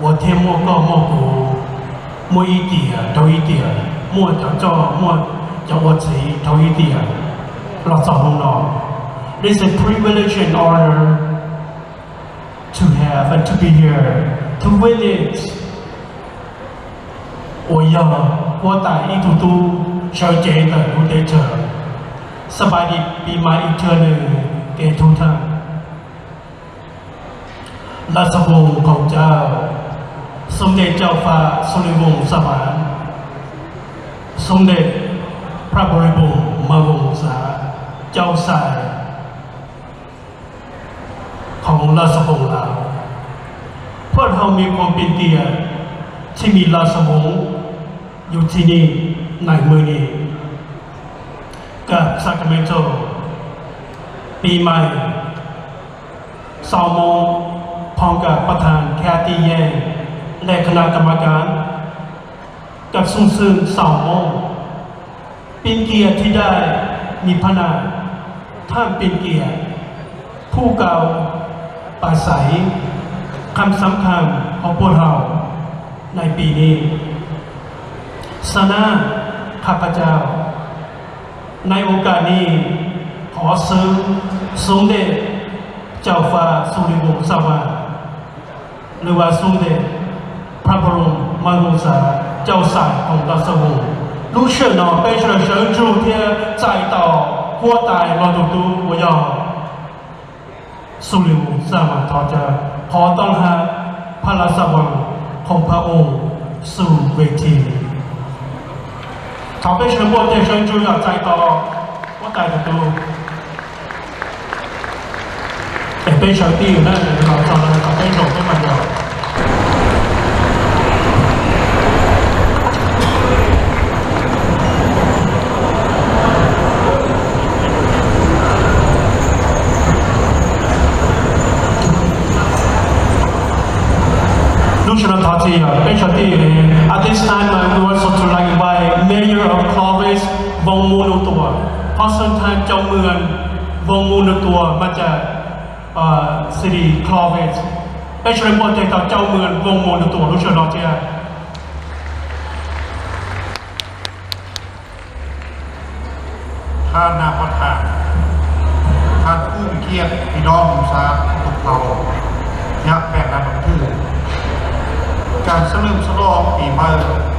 我天莫告莫古，莫一点都一点，莫叫叫莫叫我谁都一点，老早弄弄。It's a privilege and honor to have and to be here to witness. 我要我带一嘟嘟小姐的蝴蝶结。สบายดีปีใหม่อีกเทื่อหนึ่งแก่ทุกท่าน ລາຊະວົງຂອງເຈົ້າ ສົມເດັດເຈົ້າຟ້າສຸລິວົງສະຫວັນ ສົມເດັດພະບໍລິວົງມະວົງສາ ເຈົ້າຊາຍຂອງລາຊະວົງລາວ. ພວກເຮົາມີຄວາມເປັນກຽດທີ່ມີລາຊະວົງຢູ່ທີ່ນີ້ໃນມື້ນີ້ ກັບ Sacramento ປີໃໝ່ ຊາວໂມງ ພ້ອມກັບປະທານ Kathy Yang ແລະ ຄະນະກຳມະການ ກັບຊຸ່ມຊື່ນຊາວໂມງ ເປັນກຽດທີ່ໄດ້ມີພະນາງທ່ານເປັນກຽດຜູ້ກ່າວປາໄສຄຳສຳຄັນຂອງພວກເຮົາໃນປີນີ້. ສະນັ້ນ ຂ້າພະເຈົ້າ ໃນໂອກາດນີ້ ຂໍເຊີນສົມເດັດເຈົ້າຟ້າສຸລິວົງສະຫວັນ ຫຼືວ່າສົມເດັດພະບໍລົມມະວົງສາເຈົ້າຊາຍຂອງລາຊະວົງ 路舍呢，被选的神主天再到国代罗都督，我要 ສຸລິວົງສະຫວັນ ຂໍຕ້ອນຮັບພະລາຊະວັງຂອງພະອົງສູ່ເວທີ. ເຂົາໄປເຊີນບົວເຕເຊີນຈູຢາໃຈຕໍ່ຫົວໃຈປະຕູ ເປັນເປັນເຊີນຕີຢູ່ນັ້ນເລີຍ ເຂົາເຈົ້າເລີຍເຂົາໄປສົ່ງໃຫ້ມັນເດີ. ລູກສາວທາວເຊຍ ເປັນຊາວທີ່ At this time, I would also to like invite Mayor of Clovis, ວົງມູນອຸຕົວ ຂໍເຊີນທ່ານເຈົ້າເມືອງວົງມູນອຸຕົວ ມາຈາກ ເອີ city Clovis ໄປເຊີນບອກແທນເຈົ້າເມືອງວົງມູນອຸຕົວ ລູກສາວທາວເຊຍ. ທ່ານນາຍປະທານ, ທ່ານຜູ້ມີກຽດ, ພີ່ນ້ອງຊາວທຸກເຜົ່າ ຍາກແປກນານັບຖື, ການສະເຫຼີມສະຫຼອງປີໃໝ່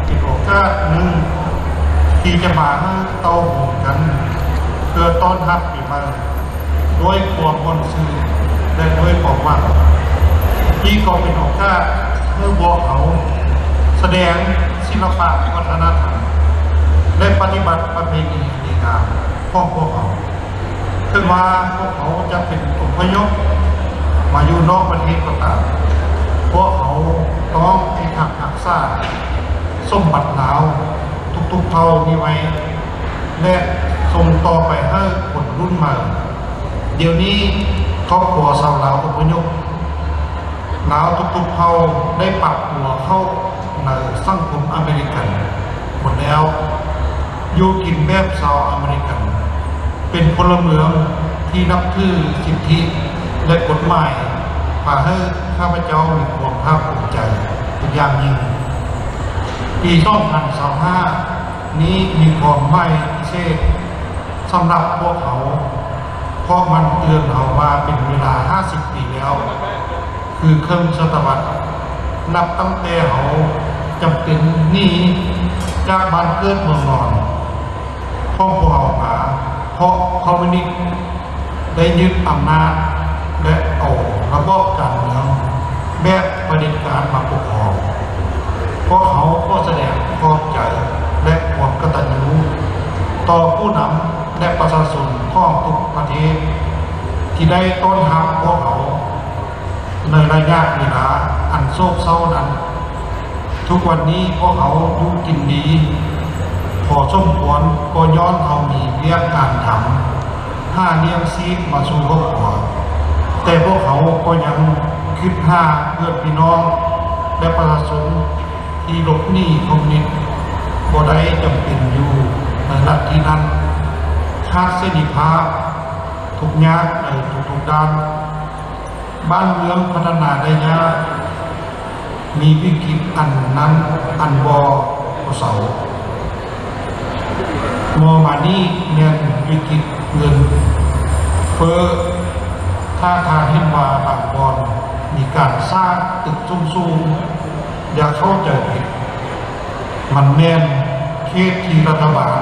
ເປັນໂອກາດໜຶ່ງທີ່ຈະມາເຕົ້າໂຮມກັນ ເພື່ອຕ້ອນຮັບປີໃໝ່ ດ້ວຍຄວາມມ່ວນຊື່ນ ແລະ ດ້ວຍຄວາມຫວັງ. ນີ້ກໍເປັນໂອກາດໃຫ້ພວກເຮົາສະແດງສິລະປະວັດທະນະທຳ ແລະ ປະຕິບັດປະເພນີອັນດີງາມຂອງພວກເຮົາ. ເຖິງວ່າພວກເຮົາຈະເປັນອົບພະຍົບມາຢູ່ນອກປະເທດກໍຕາມ, ພວກເຮົາຕ້ອງພິທັກຮັກສາສົມບັດລາວທຸກໆເຜົ່ານີ້ໄວ້ ແລະ ສົ່ງຕໍ່ໄປໃຫ້ຄົນລຸ້ນໃໝ່. ດຽວນີ້ຄອບຄົວຊາວລາວອົບພະຍົບລາວທຸກໆເຜົ່າໄດ້ປັບຕົວເຂົ້າໃນສັງຄົມອາເມລິກັນໝົດແລ້ວ, ຢູ່ກິນແບບຊາວອາເມລິກັນ, ເປັນພົນລະເມືອງທີ່ນັບຖືສິດທິ ແລະ ກົດໝາຍ, ພາໃຫ້ຂ້າພະເຈົ້າມີຄວາມພາກພູມໃຈເປັນຢ່າງຍິ່ງ. ປີສອງພັນຊາວຫ້ານີ້ມີຄວາມໝາຍພິເສດ ສຳລັບພວກເຮົາ, ເພາະມັນເຕືອນເຮົາວ່າເປັນເວລາຫ້າສິບປີແລ້ວ, ຄືເຄິ່ງສະຕະວັດ, ນັບຕັ້ງແຕ່ເຮົາຈຳເປັນໜີຈາກບ້ານເກີດເມືອງນອນຂອງພວກເຮົາມາ, ເພາະຄອມມູນິດໄດ້ຍຶດອຳນາດ ແລະ ເອົາລະບອບການເມືອງແບບຜະເດັດການມາປົກຄອງ. ພວກເຮົາຂໍສະແດງຂອບໃຈ ແລະ ຄວາມກະຕັນຍູຕໍ່ຜູ້ນຳ ແລະ ປະຊາຊົນຂອງທຸກປະເທດ ທີ່ໄດ້ຕ້ອນຮັບພວກເຮົາໃນໄລຍະເວລາອັນໂສກເສົ້ານັ້ນ. ທຸກວັນນີ້ພວກເຮົາຢູ່ກິນດີພໍສົມຄວນ ກໍຍ້ອນເຮົາມີວຽກງານທຳ ຫາລ້ຽງຊີບມາສູ່ຄອບຄົວ, ແຕ່ພວກເຮົາກໍຍັງຄິດຫາເພື່ອນພີ່ນ້ອງ ແລະ ປະຊາຊົນທີ່ຫຼົບໜີຄອມມູນິດບໍ່ໄດ້ຈຳເປັນຢູ່ໃນລັດທີ່ນັ້ນ, ຂາດເສລີພາບ, ທຸກຍາກໃນທຸກໆດ້ານ, ບ້ານເມືອງພັດທະນາໄດ້ຍາກ. ມີວິກິດອັນນັ້ນອັນບໍ່ເຊົາ. ມໍ່ມານີ້ແມ່ນວິກິດເງິນເຟີ້, ຖ້າທ່ານເຫັນວ່າບາງບ່ອນມີການສ້າງຕຶກສູງໆ, ຢ່າເຂົ້າໃຈຜິດ. ມັນແມ່ນເຂດທີ່ລັດຖະບານ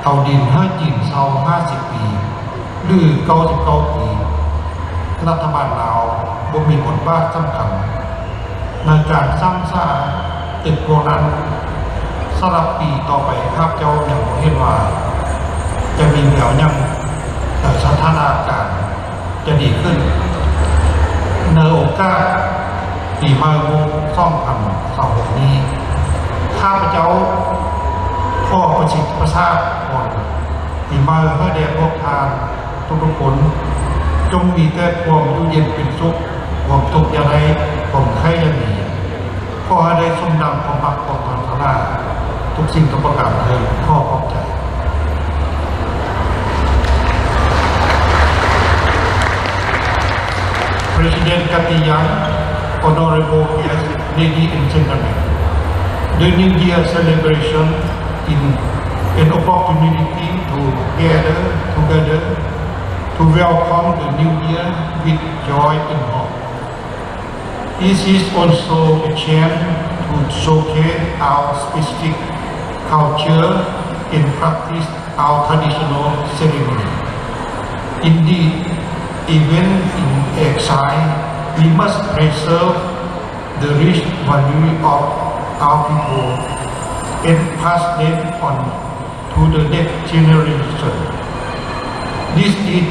ເອົາດິນໃຫ້ຈີນເຊົ່າຫ້າສິບປີ ຫຼື ເກົ້າສິບເກົ້າປີ. ລັດຖະບານລາວບໍ່ມີບົດບາດສຳຄັນໃນການສ້າງສາຕຶກພວກນັ້ນ. ສຳລັບປີຕໍ່ໄປ, ຂ້າພະເຈົ້າຍັງບໍ່ເຫັນວ່າຈະມີແນວຫຍັງ ແລະ ສະຖານະການ ຈະດີຂຶ້ນ. ໃນໂອກາດປີໃໝ່ມົ້ງສອງພັນຊາວຫົກນີ້, ຂ້າພະເຈົ້າຂໍປະສິດປະສານພອນປີໃໝ່ໃຫ້ແດ່ພວກທ່ານທຸກໆຄົນ, ຈົ່ງມີແຕ່ຄວາມຢູ່ເຢັນເປັນສຸກ, ຄວາມທຸກຢ່າໄດ້, ຄວາມໄຂ້ຢ່າມີ. ຂໍໃຫ້ໄດ້ສົມດັ່ງຄວາມມັກຄວາມປາດຖະໜາທຸກສິ່ງທຸກປະການເທີ້ນ. ຂໍຂອບໃຈ. President Katiang, honorable guests, ladies and gentlemen, the New Year celebration is an opportunity to gather together to welcome the new year with joy and hope. It is also a chance to showcase our specific culture and practice our traditional ceremony. Indeed, even in exile, we must preserve the rich value of our people and pass them on to the next generation. This in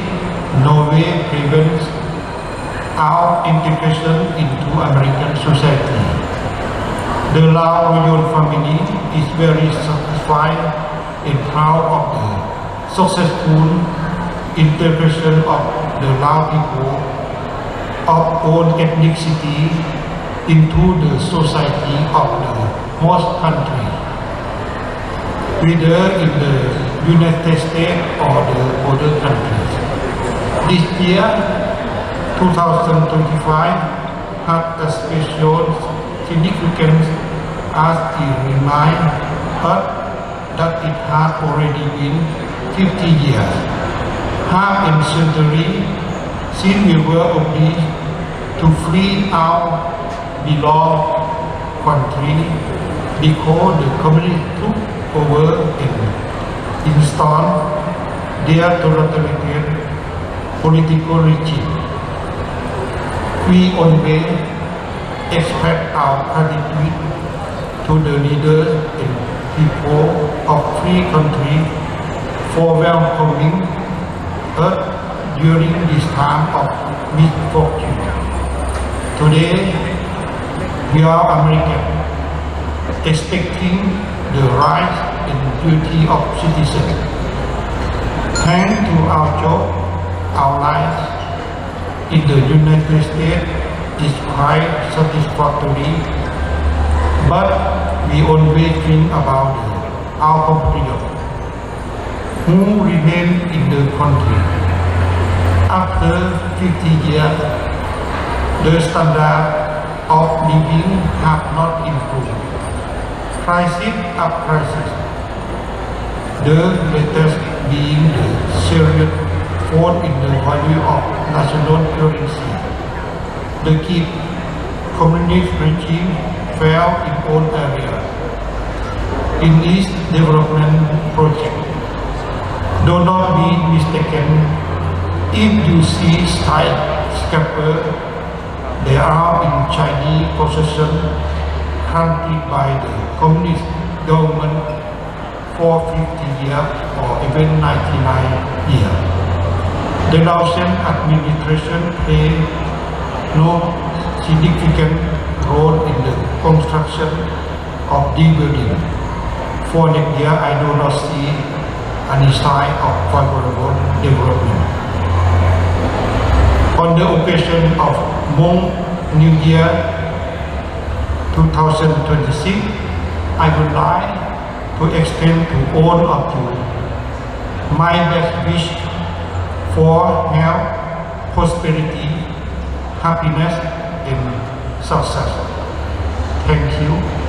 no way prevents our integration into American society. The Lao royal family is very satisfied and proud of the successful integration of the Lao people of own ethnicity into the society of the host country, whether in the United States or the other countries. This year, two thousand twenty-five, has a special significance as it reminds us that it has already been fifty years, half a century, since we were obliged to flee our beloved country because the communists took over and installed their totalitarian political regime. We always express our gratitude to the leaders and people of free country for welcoming us during this time of misfortune. Today, we are American, expecting the rights and duty of citizens. Thanks to our job, our lives in the United States is quite satisfactory, but we always think about our compatriots who remain in the country. After fifty years, the standard of living have not improved. Crisis after crisis, the latest being the serious fall in the value of national currency. The Kyiv communist regime failed in all areas in its development project. Do not be mistaken if you see skyscraper, they are in Chinese possession, granted by the communist government for fifty years or even ninety-nine years. The Laotian administration play no significant role in the construction of the building. For next year, I do not see any sign of favorable development. On the occasion of Hmong New Year two thousand twenty-six, I would like to extend to all of you my best wish for health, prosperity, happiness, and success. Thank you.